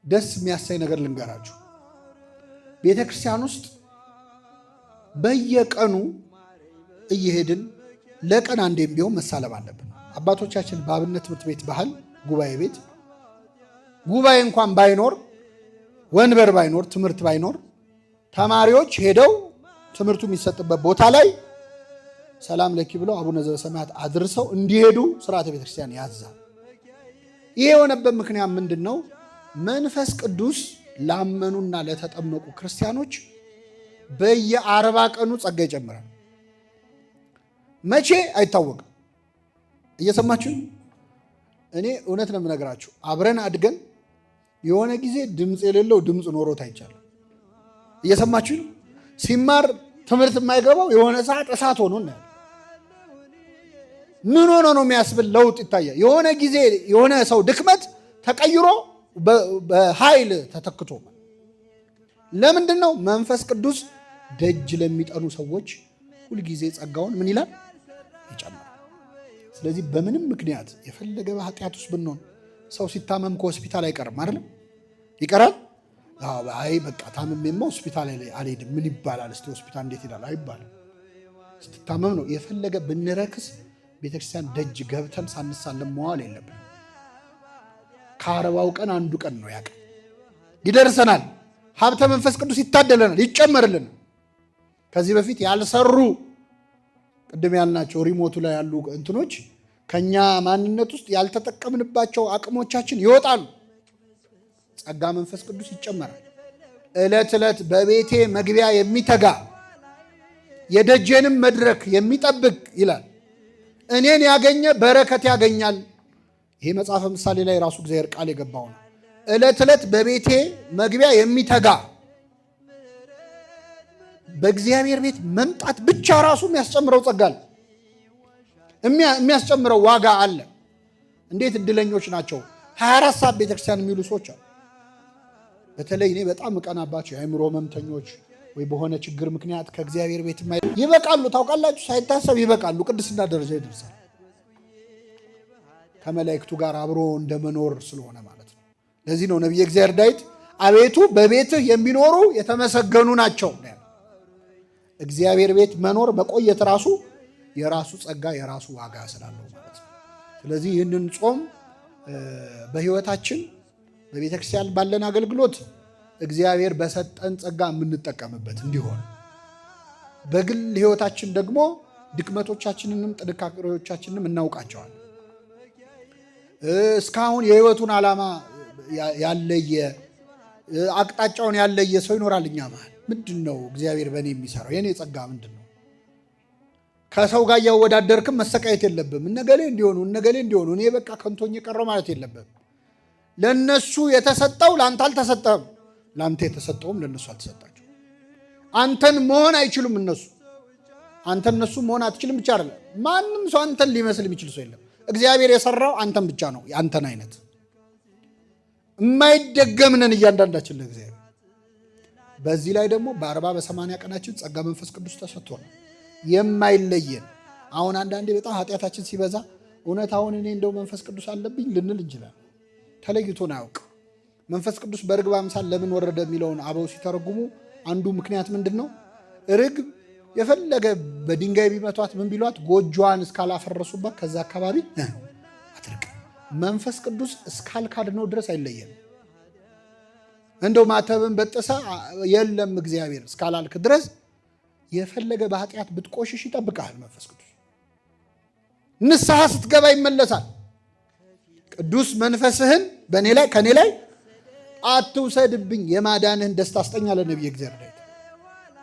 ደስ የሚያሳይ ነገር ልንገራችሁ። ቤተ ክርስቲያን ውስጥ በየቀኑ እየሄድን ለቀን አንዴም ቢሆን መሳለም አለብን። አባቶቻችን በአብነት ትምህርት ቤት ባህል ጉባኤ ቤት ጉባኤ እንኳን ባይኖር፣ ወንበር ባይኖር፣ ትምህርት ባይኖር ተማሪዎች ሄደው ትምህርቱ የሚሰጥበት ቦታ ላይ ሰላም ለኪ ብለው አቡነ ዘበሰማያት አድርሰው እንዲሄዱ ስርዓተ ቤተክርስቲያን ያዛል። ይሄ የሆነበት ምክንያት ምንድን ነው? መንፈስ ቅዱስ ላመኑና ለተጠመቁ ክርስቲያኖች በየ40 ቀኑ ጸጋ ይጨምራል። መቼ አይታወቅም። እየሰማችሁ? እኔ እውነት ነው የምነግራችሁ። አብረን አድገን የሆነ ጊዜ ድምፅ የሌለው ድምፅ ኖሮት አይቻልም። እየሰማችሁ ነው። ሲማር ትምህርት የማይገባው የሆነ ሰዓት እሳት ሆኖ እናያለን። ምን ሆኖ ነው የሚያስብል ለውጥ ይታያል። የሆነ ጊዜ የሆነ ሰው ድክመት ተቀይሮ በኃይል ተተክቶ ለምንድን ነው? መንፈስ ቅዱስ ደጅ ለሚጠኑ ሰዎች ሁልጊዜ ጸጋውን ምን ይላል? ይጨምራል። ስለዚህ በምንም ምክንያት የፈለገ በኃጢአት ውስጥ ብንሆን ሰው ሲታመም ከሆስፒታል አይቀርም አይደለም? ይቀራል? አይ በቃ ታምሜማ ሆስፒታል አልሄድም ምን ይባላል? እስቲ ሆስፒታል እንዴት ይላል? አይባልም። ስትታመም ነው። የፈለገ ብንረክስ ቤተክርስቲያን ደጅ ገብተን ሳንሳለም መዋል የለብን። ከ40ው ቀን አንዱ ቀን ነው ያቀን ይደርሰናል። ሀብተ መንፈስ ቅዱስ ይታደለናል፣ ይጨመርልናል። ከዚህ በፊት ያልሰሩ ቅድም ያልናቸው ሪሞቱ ላይ ያሉ እንትኖች ከኛ ማንነት ውስጥ ያልተጠቀምንባቸው አቅሞቻችን ይወጣሉ። ጸጋ መንፈስ ቅዱስ ይጨመራል። ዕለት ዕለት በቤቴ መግቢያ የሚተጋ የደጄንም መድረክ የሚጠብቅ ይላል፣ እኔን ያገኘ በረከት ያገኛል። ይሄ መጽሐፈ ምሳሌ ላይ ራሱ እግዚአብሔር ቃል የገባው ነው። ዕለት ዕለት በቤቴ መግቢያ የሚተጋ፣ በእግዚአብሔር ቤት መምጣት ብቻ ራሱ የሚያስጨምረው ጸጋ አለ፣ የሚያስጨምረው ዋጋ አለ። እንዴት እድለኞች ናቸው! 24 ሰዓት ቤተክርስቲያን የሚሉ ሰዎች አሉ። በተለይ እኔ በጣም እቀናባቸው የአእምሮ ህመምተኞች ወይ በሆነ ችግር ምክንያት ከእግዚአብሔር ቤት ይበቃሉ። ታውቃላችሁ፣ ሳይታሰብ ይበቃሉ። ቅድስና ደረጃ ይደርሳል። ከመላእክቱ ጋር አብሮ እንደመኖር ስለሆነ ማለት ነው። ለዚህ ነው ነቢየ እግዚአብሔር ዳዊት አቤቱ በቤትህ የሚኖሩ የተመሰገኑ ናቸው። እግዚአብሔር ቤት መኖር መቆየት ራሱ የራሱ ጸጋ የራሱ ዋጋ ስላለው ማለት ነው። ስለዚህ ይህንን ጾም በሕይወታችን በቤተ ክርስቲያን ባለን አገልግሎት እግዚአብሔር በሰጠን ጸጋ የምንጠቀምበት እንዲሆን፣ በግል ሕይወታችን ደግሞ ድክመቶቻችንንም ጥንካሬዎቻችንንም እናውቃቸዋለን። እስካሁን የሕይወቱን ዓላማ ያለየ፣ አቅጣጫውን ያለየ ሰው ይኖራል። እኛ መሃል ምንድን ነው እግዚአብሔር በእኔ የሚሰራው? የእኔ ጸጋ ምንድን ነው? ከሰው ጋር እያወዳደርክም መሰቃየት የለብም። እነገሌ እንዲሆኑ እነገሌ እንዲሆኑ እኔ በቃ ከንቶኝ የቀረው ማለት የለብም። ለእነሱ የተሰጠው ለአንተ አልተሰጠህም፣ ለአንተ የተሰጠውም ለእነሱ አልተሰጣቸው። አንተን መሆን አይችሉም እነሱ፣ አንተ እነሱ መሆን አትችልም ብቻ አይደለም፣ ማንም ሰው አንተን ሊመስል የሚችል ሰው የለም። እግዚአብሔር የሰራው አንተን ብቻ ነው። አንተን አይነት የማይደገም ነን እያንዳንዳችን ለእግዚአብሔር። በዚህ ላይ ደግሞ በ40 በ80 ቀናችን ጸጋ መንፈስ ቅዱስ ተሰጥቶናል የማይለየን። አሁን አንዳንዴ በጣም ኃጢአታችን ሲበዛ እውነት አሁን እኔ እንደው መንፈስ ቅዱስ አለብኝ ልንል እንችላለን። ተለይቶን አያውቅ። መንፈስ ቅዱስ በርግብ አምሳል ለምን ወረደ የሚለውን አበው ሲተረጉሙ አንዱ ምክንያት ምንድን ነው? ርግብ የፈለገ በድንጋይ ቢመቷት ምን ቢሏት ጎጆዋን እስካላፈረሱባት ከዛ አካባቢ አትርቅ። መንፈስ ቅዱስ እስካልካድነው ድረስ አይለየንም። እንደው ማተብን በጥሰ የለም እግዚአብሔር እስካላልክ ድረስ የፈለገ በኃጢአት ብትቆሽሽ ይጠብቃል መንፈስ ቅዱስ። ንስሐ ስትገባ ይመለሳል። ቅዱስ መንፈስህን በእኔ ላይ ከእኔ ላይ አትውሰድብኝ፣ የማዳንህን ደስታ አስጠኝ አለ ነቢየ እግዚአብሔር ዳዊት።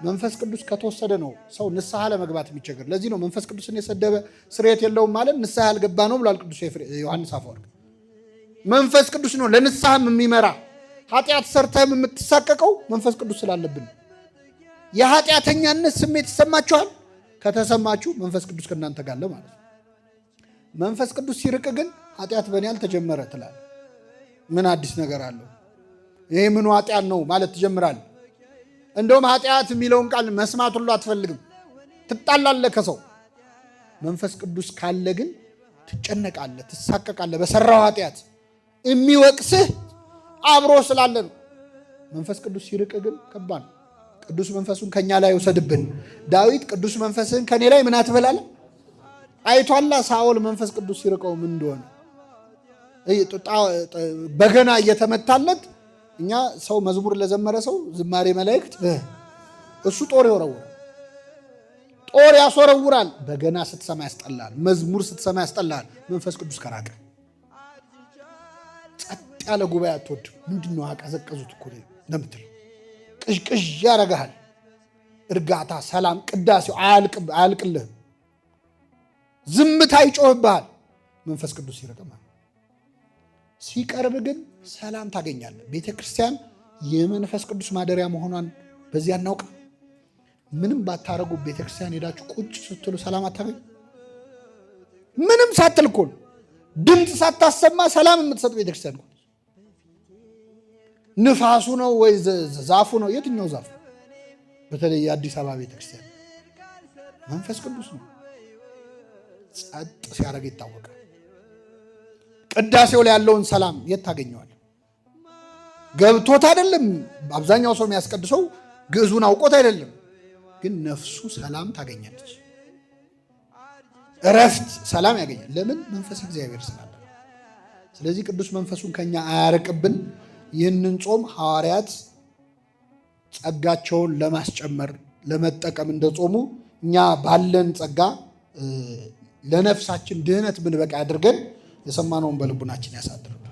መንፈስ ቅዱስ ከተወሰደ ነው ሰው ንስሐ ለመግባት የሚቸገር። ለዚህ ነው መንፈስ ቅዱስን የሰደበ ስርየት የለውም ማለት ንስሐ ያልገባ ነው ብሏል ቅዱስ ዮሐንስ አፈወርቅ። መንፈስ ቅዱስ ነው ለንስሐም የሚመራ። ኃጢአት ሰርተህም የምትሳቀቀው መንፈስ ቅዱስ ስላለብን። የኃጢአተኛነት ስሜት ይሰማችኋል? ከተሰማችሁ መንፈስ ቅዱስ ከእናንተ ጋር አለ ማለት ነው። መንፈስ ቅዱስ ሲርቅ ግን ኃጢአት በእኔ አልተጀመረ ትላለህ። ምን አዲስ ነገር አለው? ይሄ ምኑ ኃጢአት ነው ማለት ትጀምራለህ። እንደውም ኃጢአት የሚለውን ቃል መስማት ሁሉ አትፈልግም። ትጣላለህ ከሰው። መንፈስ ቅዱስ ካለ ግን ትጨነቃለህ፣ ትሳቀቃለህ። በሰራው ኃጢአት የሚወቅስህ አብሮ ስላለ ነው። መንፈስ ቅዱስ ሲርቅ ግን ከባድ ነው። ቅዱስ መንፈሱን ከኛ ላይ ውሰድብን። ዳዊት ቅዱስ መንፈስህን ከኔ ላይ ምን አትበላለ አይቷላ። ሳኦል መንፈስ ቅዱስ ሲርቀው ምን እንደሆነ በገና እየተመታለት እኛ ሰው መዝሙር ለዘመረ ሰው ዝማሬ መላእክት እሱ ጦር ይወረውራል፣ ጦር ያስወረውራል። በገና ስትሰማ ያስጠላል፣ መዝሙር ስትሰማ ያስጠላል። መንፈስ ቅዱስ ከራቀ ጸጥ ያለ ጉባኤ አትወድም። ምንድን ነው አቀዘቀዙት እኮ ነው የምትለው። ቅዥቅዥ ያረግሃል። እርጋታ፣ ሰላም፣ ቅዳሴው አያልቅልህም። ዝምታ ይጮህብሃል። መንፈስ ቅዱስ ይርቅማል። ሲቀርብ ግን ሰላም ታገኛለህ። ቤተ ክርስቲያን የመንፈስ ቅዱስ ማደሪያ መሆኗን በዚህ አናውቅም። ምንም ባታረጉ ቤተ ክርስቲያን ሄዳችሁ ቁጭ ስትሉ ሰላም አታገኙ። ምንም ሳትል እኮ ነው፣ ድምፅ ሳታሰማ ሰላም የምትሰጥ ቤተክርስቲያን እኮ። ንፋሱ ነው ወይ ዛፉ ነው? የትኛው ዛፍ? በተለይ የአዲስ አበባ ቤተክርስቲያን መንፈስ ቅዱስ ነው። ጸጥ ሲያደርግ ይታወቃል። ቅዳሴው ላይ ያለውን ሰላም የት ታገኘዋል? ገብቶት አይደለም። አብዛኛው ሰው የሚያስቀድሰው ግዕዙን አውቆት አይደለም፣ ግን ነፍሱ ሰላም ታገኛለች። እረፍት፣ ሰላም ያገኛል። ለምን? መንፈስ እግዚአብሔር ስላለ። ስለዚህ ቅዱስ መንፈሱን ከኛ አያርቅብን። ይህንን ጾም ሐዋርያት ጸጋቸውን ለማስጨመር ለመጠቀም እንደጾሙ እኛ ባለን ጸጋ ለነፍሳችን ድህነት ብንበቃ አድርገን የሰማነውን በልቡናችን ያሳድርብን።